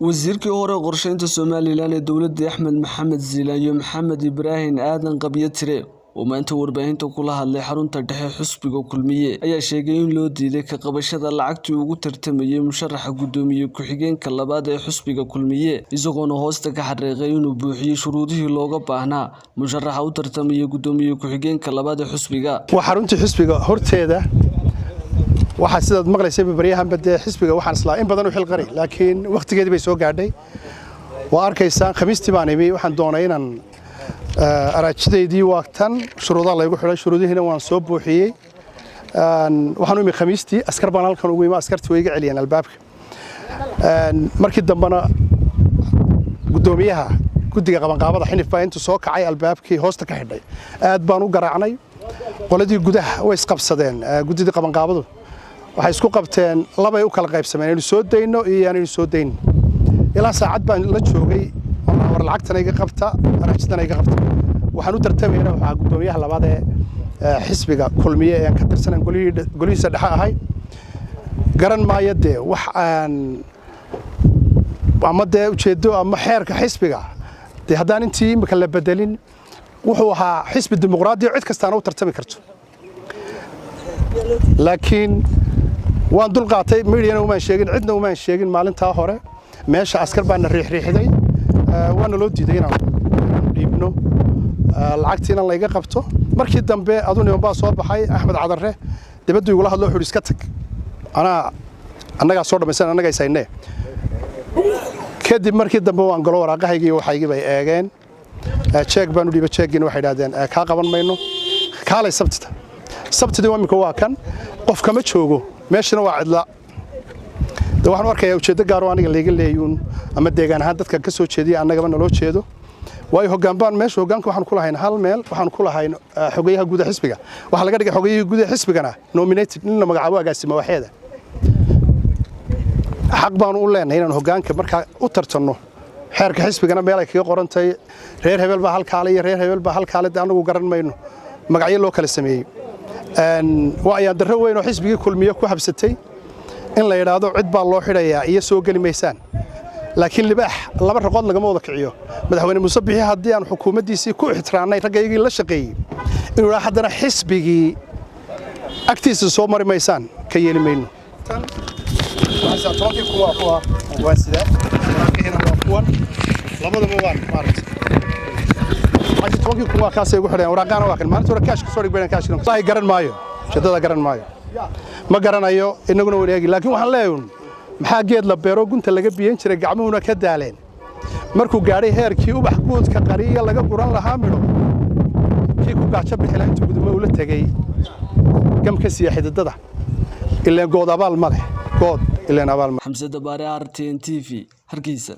Wasiirkii hore ee qorsheynta Somalilan ee dowladda Axmed Maxamed Ziilaan Maxamed Ibraahin Aadan Qabyatire oo maanta warbaahinta kula hadlay xarunta dhexe xisbiga Kulmiye ayaa sheegay in loo diiday ka qabashada lacagtii ugu tartamayay musharaxa guddoomiye ku-xigeenka labaad ee xisbiga Kulmiye, isagoona hoosta ka xariiqay inuu buuxiyay shuruudihii looga baahnaa musharaxa u tartamaya guddoomiye ku-xigeenka labaad ee xisbiga. Waa xaruntii xisbiga horteeda. Waxaa sidaad maqlaysay baryahanba dee xisbiga waxaan islaa in badan u xilqari, laakiin wakhtigeedii bay soo gaadhay. Waa arkaysaan, Khamiistii baan imi. Waxaan doonay inaan araajidaydii, waa tan shuruudaha laygu xidhay, shuruudihiina waan soo buuxiyey. Waxaan u imi Khamiistii, askar baan halkan ugu imi. Askartii way iga celiyeen albaabka. Markii dambena guddoomiyaha guddiga qabanqaabada Xinif baa intuu soo kacay albaabkii hoosta ka xidhay. Aad baan u garaacnay. Qoladii gudaha way isqabsadeen. Guddidii qabanqaabadu waxay isku qabteen, labay u kala qaybsameen: inaynu soo dayno iyo aanaynu soo daynin. Ilaa saacad baan la joogay. War lacagtana iga qabta, araajidana iga qabta. Waxaan u tartamayna waxaa guddoomiyaha labaad ee xisbiga Kulmiye ee aan ka tirsanan, golihiisa dhexe ahay. Garan maayo dee wax aan ama dee ujeeddo ama xeerka xisbiga dee haddaan intii imika la bedelin, wuxuu ahaa xisbi dimuqraadiya, cid kastaana u tartami karto. Laakiin waan dul qaatay, mediana umaan sheegin, cidna umaan sheegin. Maalintaa hore meesha askar baana riixriixday, waana loo diiday inaan dhiibno lacagtii, inaan layga qabto. Markii dambe aduu niman baa soo baxay. Axmed Cadarre dibaddu igula hadlo, wuxuu iska tag, anaa annagaa soo dhammaysan, annaga ishaynee. Kadib markii dambe waan galo, waraaqahaygii iyo waxaygii bay eegeen. Jeeg baan u dhiibay, jeeggiina waxay idhahdeen kaa qaban mayno, kaalay Sabtida. Sabtidii imika waa kan, qof kama joogo, meeshana waa cidla. De waxaan u arkayaa ujeeddo gaar oo aniga layga leeyuun ama deegaan ahaan dadka ka soo jeediya annagaba naloo jeedo. Waayo, hoggaan baan meesha, hoggaanka waxaan ku lahayn hal meel, waxaan ku lahayn xogayaha guud ee xisbiga. Waxaa laga dhigay xogayihii guud ee xisbigana nominated, in la magacaabo agaasimo waaxeeda. Xaq baanu u leenahay inaan hoggaanka markaa u tartanno. Xeerka xisbigana meel ay kaga qorantahay reer hebel baa halkaale iyo reer hebel baa halkaale, de annagu garan mayno magacyo loo kala sameeyey. Waa ayaan darro weyn oo xisbigii Kulmiye ku habsatay in la yidhaahdo cid baa loo xidhayaa iyo soo geli maysaan. Laakiin libaax laba raqood lagama wada kiciyo. Madaxweyne Muuse Bixi, haddii aan xukuumaddiisii ku ixtiraamnay, raggaygii la shaqeeyey, inuu yidhaha haddana xisbigii agtiisa soo mari maysaan, ka yeeli mayno. 10-kii kun waa kuwa, waan sidaa, waraaqihina waa kuwan, labadaba waan maaragtay. Lacagtii 10-kii kun waa kaasay ugu xidheen, waraaqahana waa kan. Maalinta hore kaash kasoo dhig bayna, kaash wallahi garan maayo, ujeeddada garan maayo, ma garanayo. Innaguna waan eegi, laakiin waxaan leeyahay maxaa geed la beero gunta laga biyan jiray, gacmuhuna ka daaleen, markuu gaadhay heerkii ubax guudka qariya laga guran lahaa midho, kii ku gaajo bixila intuu gudmo ula tegey gam ka siiya xididada, ileen good abaal ma leh, good ileen abaal ma. Xamse Dabaare, RTN TV, Hargeysa.